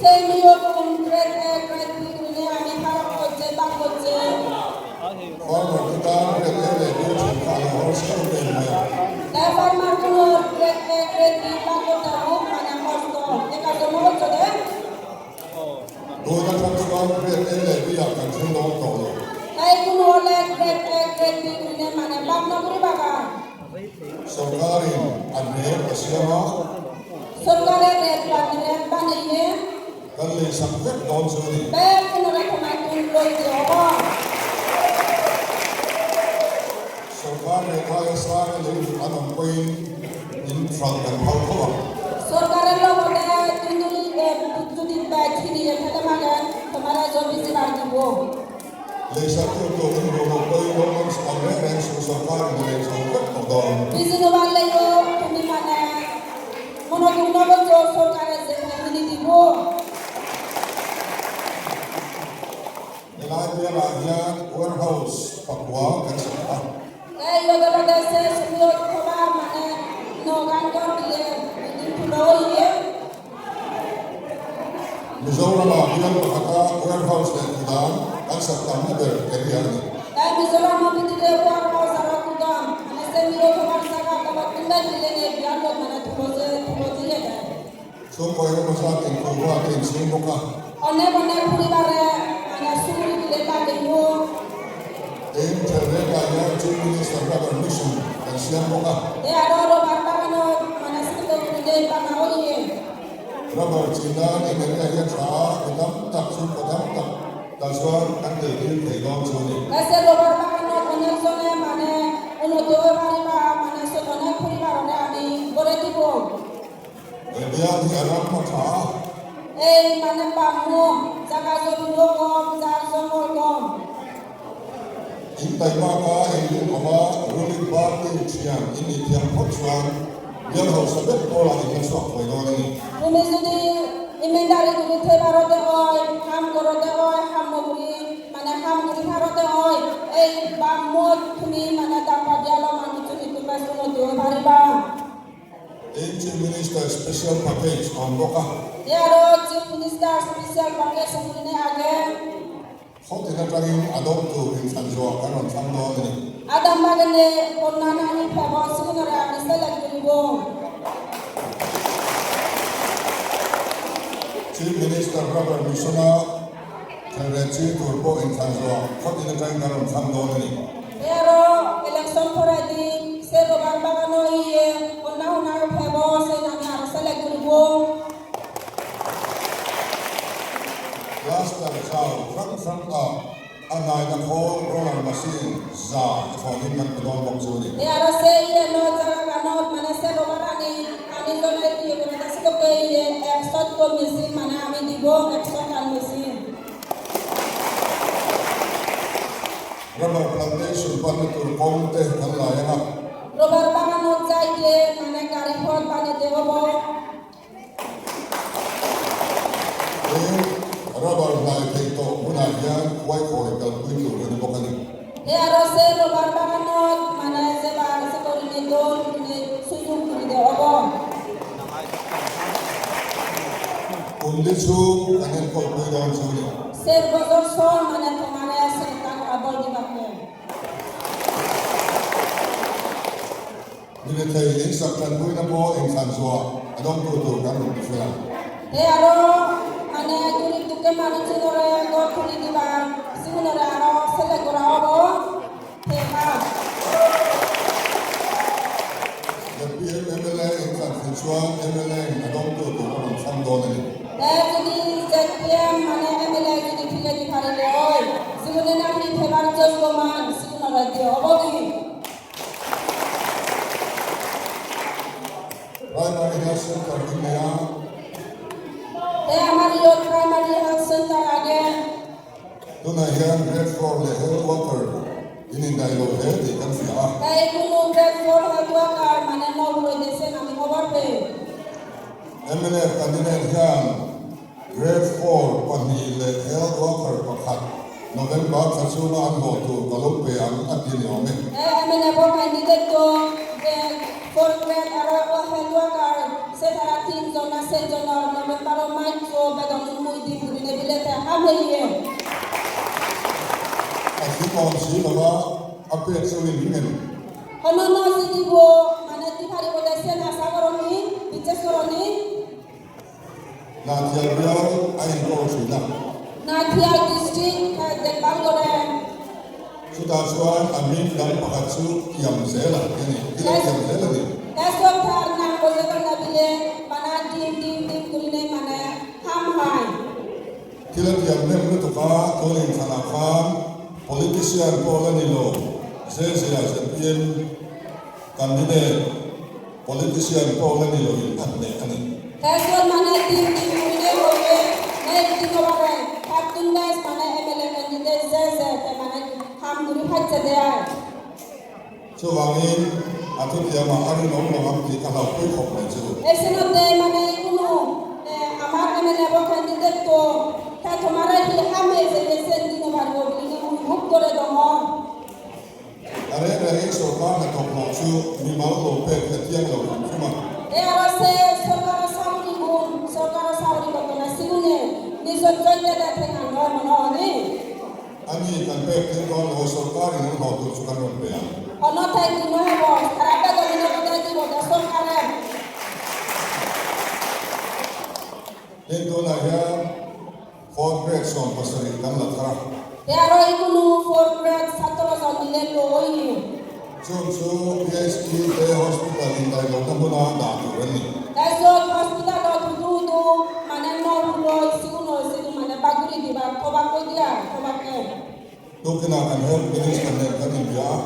Sei mio kum grade A grade B kurine ami kharap korche bak korche. Farmer te tan grade A leh B then kha a lo harsa em em mai a. He farmer kuno grade A grade B bak korte huk mane kosto eka jomo korcho de. Tun atang chuan grade A leh B ah kan then dawn tawh lo. He এইগুলো হলে grade A grade B গুলিনে মানে বামনগরী বাগান। Sorkarin an rep a siam a. সরকারের rate rate বানিয়ে Kan lei sak vek dawn chu a ni. বেগুনোরে তোমায় তুল লই দিয়ে হব। Sorkar leh khaia sanga lei duh an awm pawhin in hralh kan phal tho ang. সরকারের লগতে তুন্দুলি যদি খিনি এখানে মাগে তোমারা জমি জিবার দিব। Lei sak tu tur in duh loh pawhin rawng awm ang reng reng chu sorkarin a lei chho vek tawh dawn. বিজিনোবার লাইও তুমি মানে মনোযোগ নগর সরকারের যে খিনি দিব। Helai bialah hian warehouse pakua kan sak a. এই লগতে সে সুবিধা থবা মানে নগান গড় দিলে ফুলো ইয়ে। Mizoramah bial pakhata warehouse leh kudan kan sak tamna ber area a ni. তাই মিজোরামের ভিতরে ওয়ার হাউস আর কুদাম মানে সে মিও থবার জায়গা তবা তুন্দাই দিলে নে বিয়াল মানে থুলো যে থুলো দিয়ে দেয়। Chhungkaw engemaw zat inkhawhruat a inchhing bawk a. অনেক অনেক পরিবারে মানে সুরি দিলে লাগিব। Tin Thelrekah hian Chief Minister Rubber Mission kan siam bawk a. এ আরো রবার বাগানত মানে সিদ্ধ করে বানা হইয়ে। Rubber chin nan eng area hian tha a, mi tam tak chhungkaw tam tak tah chuan kan tel tir thei dawn chu a ni. সে রবার বাগানত অনেকজনে মানে উন্নত হয়ে পারিবা মানে অনেক পরিবার আমি গড়ে দিব। He bial hi a ram a tha a. এই মানে বামু জাগা জমিনও কম যার জঙ্গল কম। In taimaka in rinawma ruling party thian in nih thiam phawt chuan bial hausa ber pawlah in la chhuak thuai dawn a ni. তুমি যদি ইমানদারি যদি থেবারতে হয় কাম করতে হয় সামগ্রী মানে সামগ্রী ভারতে হয় এই বামত তুমি মানে দাপা দিয়ালো মানুহ যদি তুমি উন্নতি হয়ে পারিবা। Tin Chief Minister Special Package a awm bawk a. ইয়ারও chief minister special package সুবিধা আগে। Khawtin atangin a dawng tur inthlan zawh kan rawn thlang dawn a ni. Adam বাগানে অন্যান্য আমি ফেব সিগুনরে আমি select করিব। Chief Minister Rubber Mission-a thelreh chi tur pawh inthlan zawh khawtin atangin kan rawn thlang dawn a ni. ইয়ারও election করাই দি সে রবার বাগানো ইয়ে অন্যান্য ফেব সে আমি আরো select করিব। Cluster chau hrang hrang ah a ngaina khawl roller machine 100 a thlawnin kan pe dawn bawk chu a ni. এ আরো সে ইয়ে ন জায়গা গানত মানে সে রবার আনি আমি জনাই দিয়ে কোনো কাছে ইয়ে 100 তো মেশিন মানে আমি দিব 100 টান machine. Rubber plantation panna tur kawng te kan lai ang a. Rubber বাগানত যাইতে মানে গাড়ি পথ বানাইতে হব। Tin, rubber hlai theih tawh hmunah hian khuai khawi kalpui tur a ni bawk a ni. এ আরো সে রবার বাগানত মানে যে সে করে দোল সুযোগ করে দেওয়া হব। Kum li chhung kan enkawlpui dawn chu a ni. সে বছর সব মানে তোমার সে টাকা বল দিবাকে। Ni le thei insak tanpuina pawh engthlan zuah a dawngtu tur kan rawn ti fel ang. এ আরো মানে গরিব দুঃখে মানুষজনরে ঘর খুলি দিবার সিগুনরে আরো সেলে করা হব থেমা। ZPM mla engthlan thlen chuan mla in a dawngtu tur a rawn thlang dawn a ni. এ যদি জেডপিএম মানে এমএলএ যদি ফিরে দি পারিলে হয় সিগুনে নাকি থেবার যোগ্য মান সিগুনরে দিয়ে হব কি। Primary Health Centre in nei a. এ আমার ইয়ত primary health centre আগে। Tunah hian Grade 4 leh Health Worker in indaih lo hle tih kan hria a. তাই কোনো grade 4 health worker মানে নবুড়ে দেশেন আমি খবর পেয়ে। Mnf candidate hian Grade 4 pahnih leh Health Worker pakhat November thla chhunga an hlawh tur ka lo pe ang a ti ni awm e. MNF candidate তো grade 4 grade আর health worker সে তারা তিনজন আছে জনের নভেম্বর মাইক্রো বেতন মুই দি ঘুরিনে বিলেতে হাম হইয়ে। A thing awm si lova a pek chu in ring em? অন্যান্য দিব মানে দি পারিব দেশেন আশা করনি বিশ্বাস করনি। Nahthial bial a inkawl thin a. Nahthial district দেখভাল করে। Chutah chuan a hming dang pakhat chu Tiam Zela tih a ni. Thil a tiam zel a ni. Thil a tiam hnem lutuk a, tun inthlanah khan politician pawh la ni lo, Zezea zpm candidate politician pawh la ni loin a hneh a ni. Chuvangin, a thutiamah a rinawm lo ang tih ka hlauhpui khawp mai chu. A reng rengin sorkar hnathawk hlawh chu mimal lo pek hi a thiang lo hrim hrim a. A ni, kan pek tir dawn lo, sorkarin an hlawh tur chu kan rawn pe ang. Tin, tunah hian fourth grade 70 kan la thar a. Chung chu PHE te hospital indaihlohna hmuna dah tur an ni. Tukinah kan Health Minister nen kan inbia a.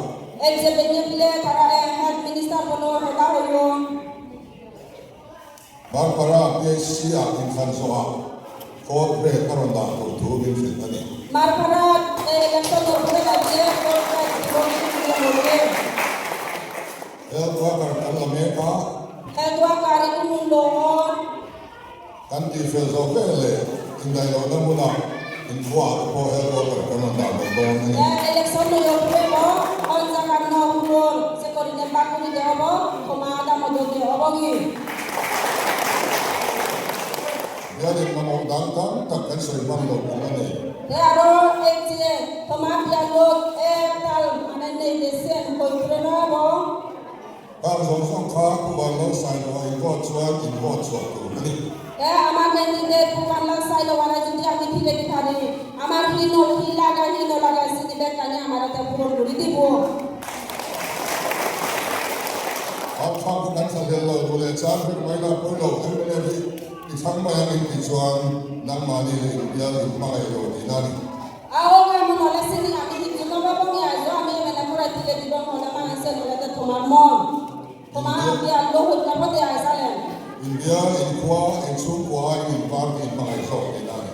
Marpara PHC ah inthlan zawhah fourth grade a rawn dah tur thu min hrilh a ni. Health worker kan la mek a. Kan tihfel zawh vel leh indaihlohna hmunah inkhuaah te pawh health worker kan rawn dah mai dawn a ni. Bialin mamawh dang tam tak kan sawi hman loh kan la nei. Kang zawng zawng kha Pu Vanlal Sailoa in vote chuan in vote chhuah tur a ni. Hauthak hi kan thlahlel lo duh leh chang vek mai la pawi lo MLA hi i thlang mai ang in tih chuan nangmahni leh in bial in hmangaih lo tihna a ni. India inkhua in chhungkua aiin in party in hmangaih zawk tihna a ni.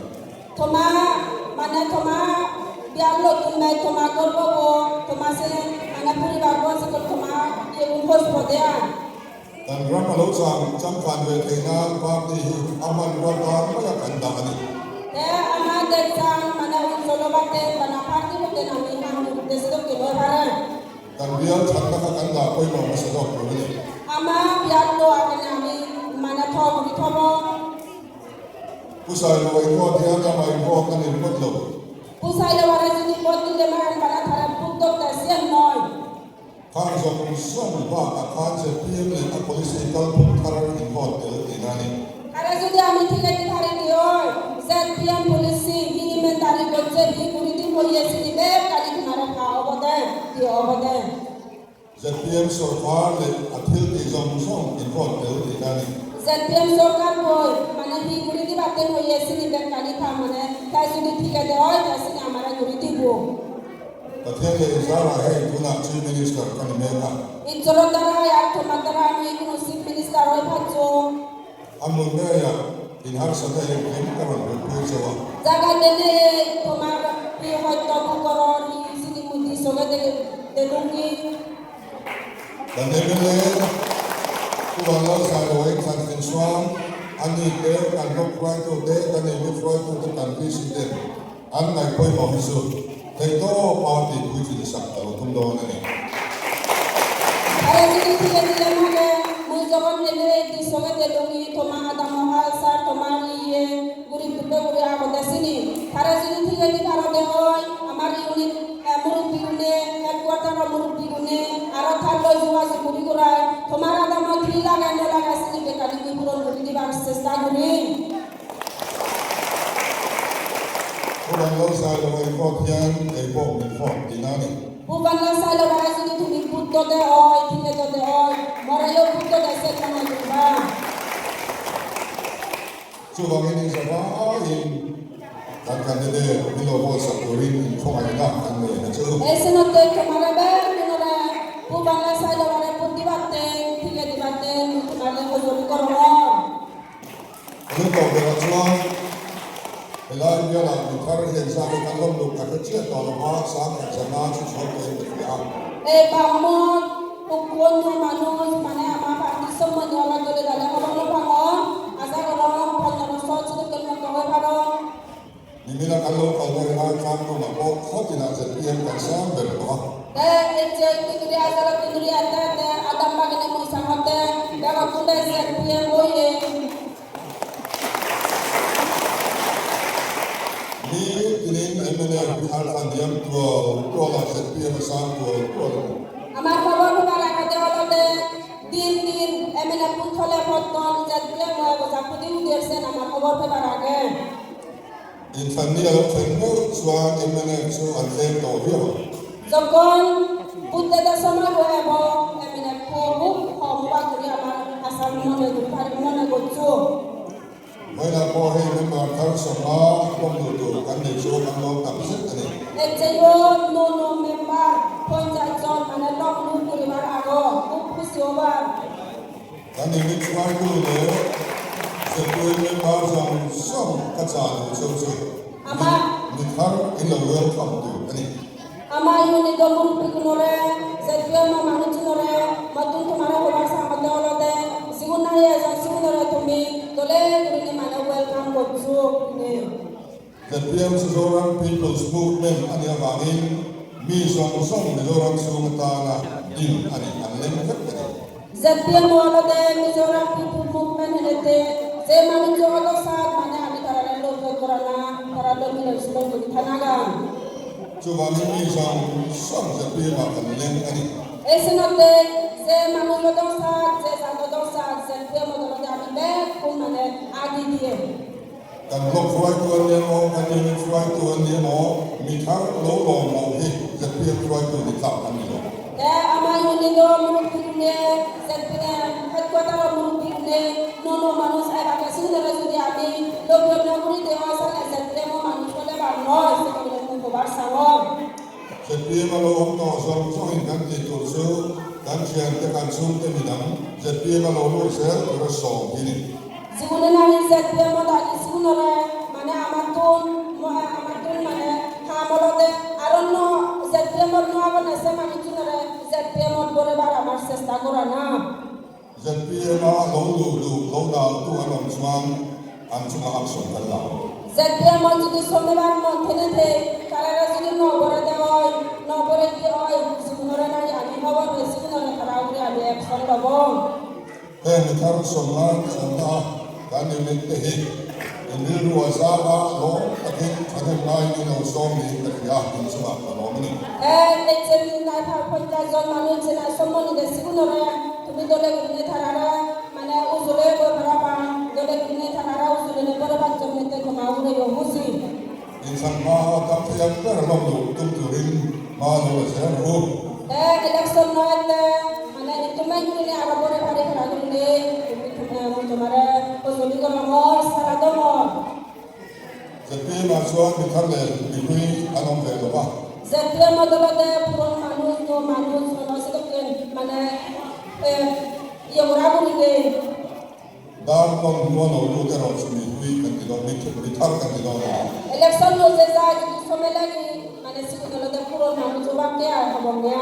Kan ram a lo chang changkan ve theih nan party hi a hmanrua tan maia kan dah a ni. Kan bial thatna kha kan dah pawimawh hmasa zawk tur a ni. Pu Sailoa i vote hian amah i vote a ni ringawt lo. Khang zawng zawng bakah khan zpm leh a policy kalphung thar in vote tel tihna a ni. Zpm sawrkar leh a thil tih zawng zawng in vote tel tihna a ni. Pathian leh Inzarah hei tunah Chief Minister ka ni mek a. A hmun ngeiah in harsatna engkim ka rawn hmuhpui chauh a. Kan mla Pu Vanlalsailoa in thlan tling chuan a ni te, kan block hruaitu te, kan unit hruaitu te, kan VC te an ngaih pawimawh hi chu theihtawp party puitlin sak a lo tum dawn a ni. Pu Vanlalsailoa i vote hian kei pawh min vote tihna a ni. Pu Vanlalsailova যদি তুমি পুত্র দে হয় ঠিকে দে হয় মরাইও পুত্র দেশে ক্ষমা করবা। Chuvangin in zavaiin kan candidate min lo vote sak turin inkhawngaihna kan nei na chu. এই তোমারা তোমারা Pu Vanlalsailova পুত্র ঠিকে দিবাতে তোমাদের হুজুর করো। Kan tawh berah chuan helai bialah mi thar hian zat hi kan lawm luh ka hre chiah tawh lo va, 10,500 chu chhuak tawhin ka hria a. এই বামন কোন মানুষ মানে আমার সম্বন্ধে আমার দলে দলে হবন ভাঙন আশা করম 15 বছর ছিল কেন তবে Bharat. Nimina kan lo kal na helai tlang tumah pawh khaw tinah zpm kan sang ber tawh a. যে তিন্দুরি আসার তিন্দুরি আতে আদাম বাগানে মশা হতে দেখো কুন্ডে ZPM হইয়ে। Ni tinin mnf hi a thlan diam tual tual a zpm a sang tual tual a ni. আমার খবর হবার আগে হলতে দিন দিন এমএনএ পুথলে পত্তন ZPM হয়ে জাপুদি উঠেছেন আমার খবর পেবার আগে। Inthlanni a lo thlen meuh chuan mnf chu an tlem tawh viau ang. যখন বুদ্ধদের সময় হয়ে এমএনএ খুব হমবা করি আমার আশা মনে মনে করছো। Vawiinah pawh hei member thar sawma lawm duh tur kan nei chu kan lawm tak zet a ni. এর no no member 50 জন মানে লক লুক করিবার আগ খুব খুশি হবার। Kan inmit hruaitu leh zirpuin member zawng zawng ka chah duh cheu chu mi thar in lo welcome tur a ni. আমার ইউনিট মুরব্বীগুলোরে ZPM মানুষজনরে নতুন তোমার হবার সামতে হলতে সিগুন নাই এজন সিগুনরে তুমি দলে গুরিনি মানে welcome করছো। ZPM chu Zoram People's Movement a nih avangin mi zawng zawng Mizoram chhung atana din a ni, an leng vek a ni. ZPM হলতে মিজোরাম people movement হেনেতে যে মানুষ হলো সাত মানে আমি তারা লোক করা না তারা লোক মিলে করি থানাগান। Chuvangin mi zawng zawng ZPM ah kan leng a ni. এই সিনতে যে মানুষ সাত যে জাত সাত ZPM হলতে আমি বেগ মানে আদি দিয়ে। Kan block hruaitu an ni emaw, kan unit hruaitu an ni emaw, mi thar lo lawm lo hi ZPM hruaitu ni tlak an ni lo. আমার ইউনিট মুরব্বী ZPM headquarter মুরব্বী নো নো মানুষ এবারে সিগুনরে যদি আমি লোক নগরী দেওয়া সালে ZPM মানুষ হলে বা নয় সেগুলো মুখবার সাহস। ZPM a lo awm tawh zawng zawngin kan tih tur chu kan thiante kan chhungte midang ZPM a lo lut zel tura sawm hi ni. জীবনে আমি ZPM আগে সিগুনরে মানে আমার তুন আমার তুন মানে হামলতে আর অন্য ZPM নোয়া নাছে মানুষজনরে ZPM বলেবার আমার চেষ্টা করা না। ZPM a lo luh duh lo dal tu an awm chuan an chungah action kan la. ZPM যদি শনিবার মধ্যে তারা যদি নবরে দেওয়া হয় নবরে কি হয় সিগুনরে নাই আমি খবর সিগুনরে খারাপ করে আমি অ্যাকশন লব। Heng mi thar sawmna te awmna a kan unit te hi in rilru a zau a lawm takin thahnem ngaiin in lo sawm niin ka hria in chungah ka lawm a ni. 50 জন মানুষ নাই সম্বন্ধে সিগুনরে তুমি দলে গুনে থাকারা মানে উজলে গই পারা দলে গুনে থাকারা উজলে বড় বাচ্চা মেতে ঘুমা উড়ে হুসি। Inthlan hma a tam thei ang ber lawm duh tum turin hma lo la zel rawh u. Election নয় মানে তুমি গুনে আরো বড় ভারী খেলা গুনে তুমি তোমার উজলি গরমর সারা দমর। ZPM ah chuan mi thar leh mipui an awm ve lo va. ZPM দলতে পুরন মানুষ তো মানুষ মানে ইয়ে গুলিলে। Dar tawn hnuah lo lut erawh chu mipui kan ti dawn, mi thar kan ti dawn a ni. Election হচ্ছে যায় যদি সময় লাগে মানে সিগুলোতে পুরন মানুষ বাকি আর হব না।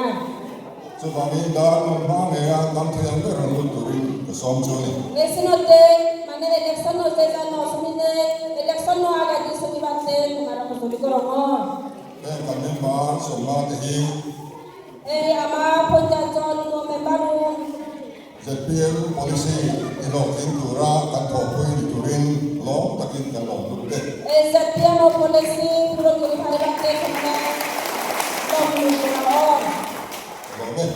Chuvangin dar tawn hma ngei a tam thei ang ber an lut turin ka sawm chu a ni. এসিনতে মানে ইলেকশন হচ্ছে যায় নসমিনে ইলেকশন নো আগে ছবি বাদতে তোমার ছবি করম। Heng kan member sawmna te hi এই আমার 50 জন member ZPM policy i hlawhtling tura kan thawhpui ni turin lawm takin kan lawm lut te. এই ZPM policy পূরণ করে ভারী বাদতে তোমার Lawm e.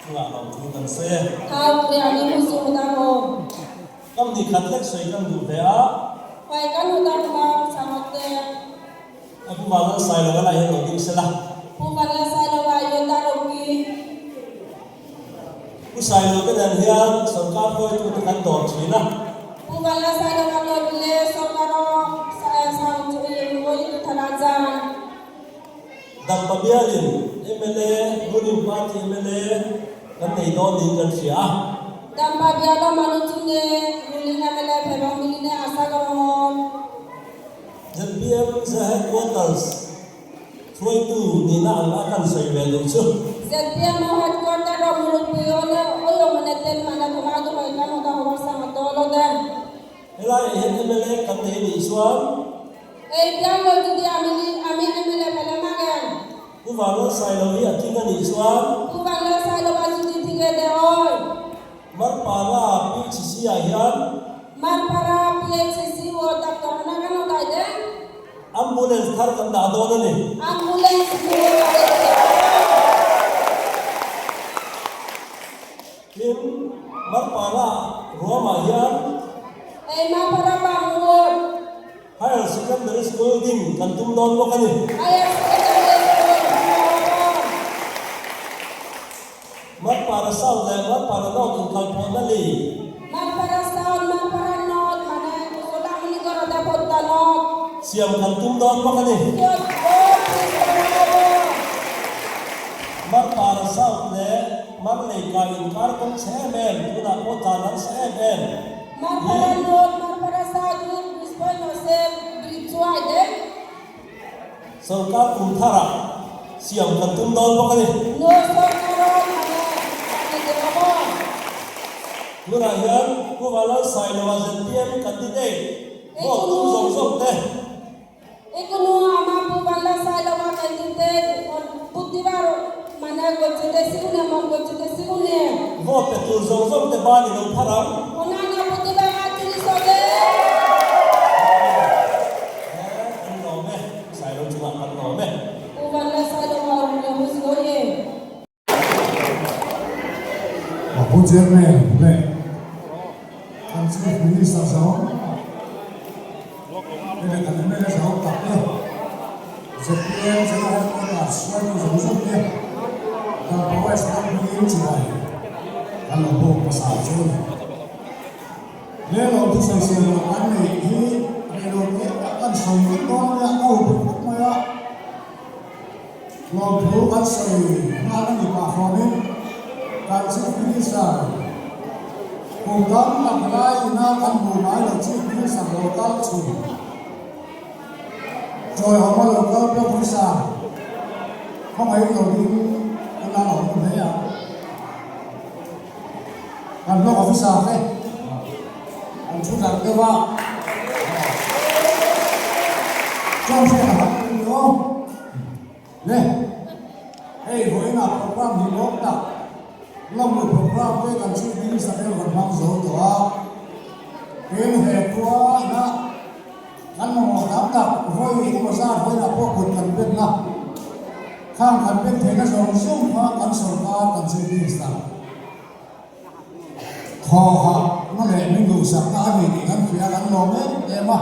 Chungah lawm thu kan sawi e. lek sawi kan duh ve a. Hoi kan huta hmang sangot te. A Pu Vanlalsailova lah hian lo ding sela. Pu Vanlalsailova Yota Roki. Pu Sailo te nen hian sorkar hruaitute kan dawr thin a. Pu Vanlalsailova Lawt leh sorkar Dampa bialin mla, ruling party mla kan nei dawn niin kan hria a. Dampa biala Manuchune ruling mla Phebang miline Asha Gorongor. Zpm ze headquarters hruaitu nihna ang a kan sawi ve duh chu. Zpm ho headquarter ro murukpui awle awio mane ten mana thuma du hoi kan huda hobor sang ato lo den. Helaiah hian mla kan nei nih chuan. Ei bial lo chu di ami ami mla phele magen. Pu Vanlal Sailo hi a tling a nih chuan. Pu Vanlal Sailo a chu di thing e de awi. Marpara PHC ah hian. Marpara PHC aw doctor hna kan aw dai deng. Ambulance thar kan dah dawn a ni. Ambulance nu aw dai deng. Tin, Marpara ruamah hian. Ei Marpara Bangmur. Higher Secondary School ding kan tum dawn bawk a ni. Higher Secondary School hmuh a awm. Marpara South leh Marpara North inkalpawhna lei. Marpara South, Marpara North mane Usolamuni Goroda Potta North. Siam kan tum dawn bawk a ni. South Road Bridge hmuh a awm. Marpara South leh Marleika inkar kawng chhe em em, tunah pawh tlan an sa em em. Marpara North, Marpara South hi Bridge pawimawh se Bridge chu ai deng. Sorkar kum tharah siam kan tum dawn bawk a ni. North sorkar rawn hmang e, kan ni deuh a maw? Tunah hian Pu Vanlal Sailoa zpm candidate vote tum zawng zawng te. Ikunu ama Pu Vanlal Sailoa candidate Putivar mane gochute siune mon gochute siune. Vote pe tur zawng zawng te ban i lo phar ang. Onana Putivar a tiri sawte. Kan lawm e, Sailo chungah kan lawm e. Pu Vanlal Sailoa Rulio Husgoye. Pu Chairman leh kan Chief Minister zawng leh kan mla zawng tak te, zpm General Headquarters hruaitu zawng zawng te Dampa West ram hmangin chibai kan lo bawk hmasa chu a ni. Lelo thusawisel lo kan neih hi reilo te kan sawi vek dawn a nia, a upa khawp mai a. Lawmthu kan sawi nghal a ni pah fawmin kan Chief Minister kum tam tak lai ina kan hmuh ngai lo Chief Minister lo kal chhun Chawihawma lo kal pawh Officer khawngaih lovin kan la lo hmu hle ang. Kan block officer te an thu darh deuh a, chuan hriat a har ni aw. Le, hei vawiinah program hi lawm tak, lawmlu program te kan Chief Minister te rawn hmang zo tawh a, tin he khua ina kan mamawh tam tak vawi engemaw zat vawiinah pawh kut kan penna, khang kan pen theihna zawng zawng kha kan sorkar kan Chief Minister Thawhah na leh min duhsakna a ni tih kan hria kan lawm em em a.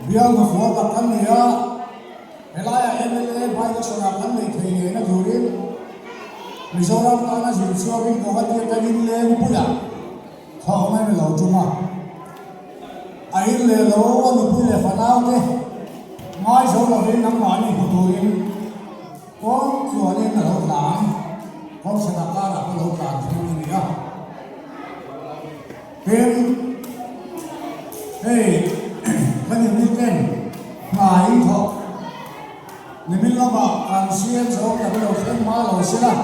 Bial hnafual tak kan nei a, helaiah mla by-election ah kan neih thei ngei na turin Mizoram tana zir chhuakin Guwahati atangin Lengpuiah thawhna in a lo tum a. A in leh lo a nupui leh fanaute ngaizo lovin nangmahni hmu turin Kawng tluanin a lo tlan, kawng chhana karah pawh lo tlan thung a ni a. Tin, hei kan in miten hna in thawk nimin lamah kan siam zo tak lo thleng hma lo sila,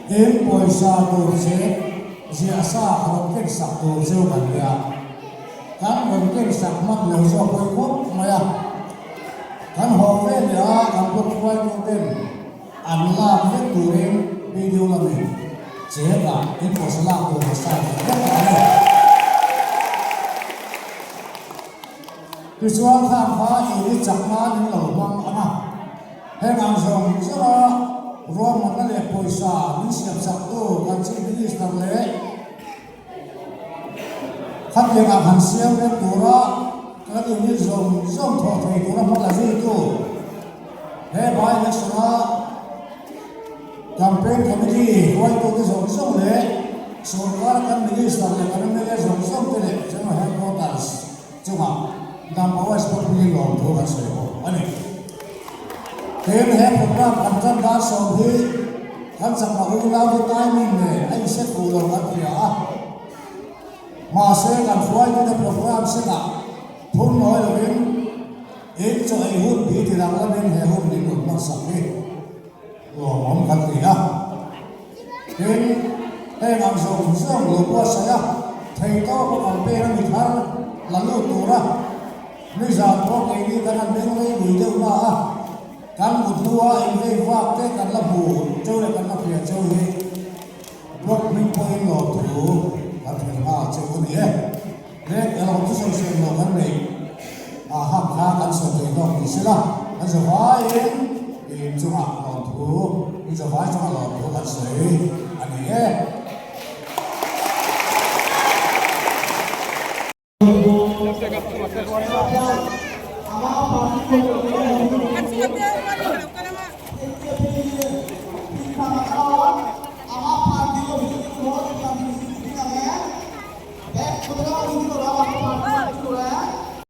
in pawisa tur che ziah sa a rawn ken sak tur cheu kan nia. Kan rawn ken sak hman lo zawk pawi khawp mai a. Kan haw ve leh a, kan block hruaitu ten an lak vek turin video lamin chet ah in pawisa lak tur ka sign ta vek a ni. Tichuan khang kha i chak nan in lo hmang ang a, heng ang zawng zawng a ruahmanna leh pawisa min siam chak tu kan Chief Minister leh. Khatiangah han siam rem tura kan unit zawng zawng thawh thei tura hma la zuitu he by-election-a campaign committee hruaitute zawng zawng leh sorkar kan minister leh kan mla zawng zawng te leh general headquarters chungah Dampa West Pawhpui lawmthu kan sawi bawk a ni. Tin, he program kan tan dan sawm hi kan chakma unaute timing nen a inset fuh lo kan hria a. Mahse, kan hruaitute program setah phun nawi lovin in chaw ei hun bi ti dang lamin he hun min rawn hmansak hi lawmawm kan ti a. Tin, heng ang zawng zawng lo buatsaih a, theihtawp a campaign a mi thar la lut tura nizan pawh keini kan han beng rei lui deuh na a, kan mut hnua invei vak te kan la hmu cheu leh kan la hria cheu hi Block hming pawhin lawmthu kan hrilh nghal cheu a ni e. Rek erawh chu sawisel lo kan nei a hak kha kan sawi thei hlawk ni sela, kan zavaiin in chungah lawmthu, in zavai chungah lawmthu kan sawi a ni e.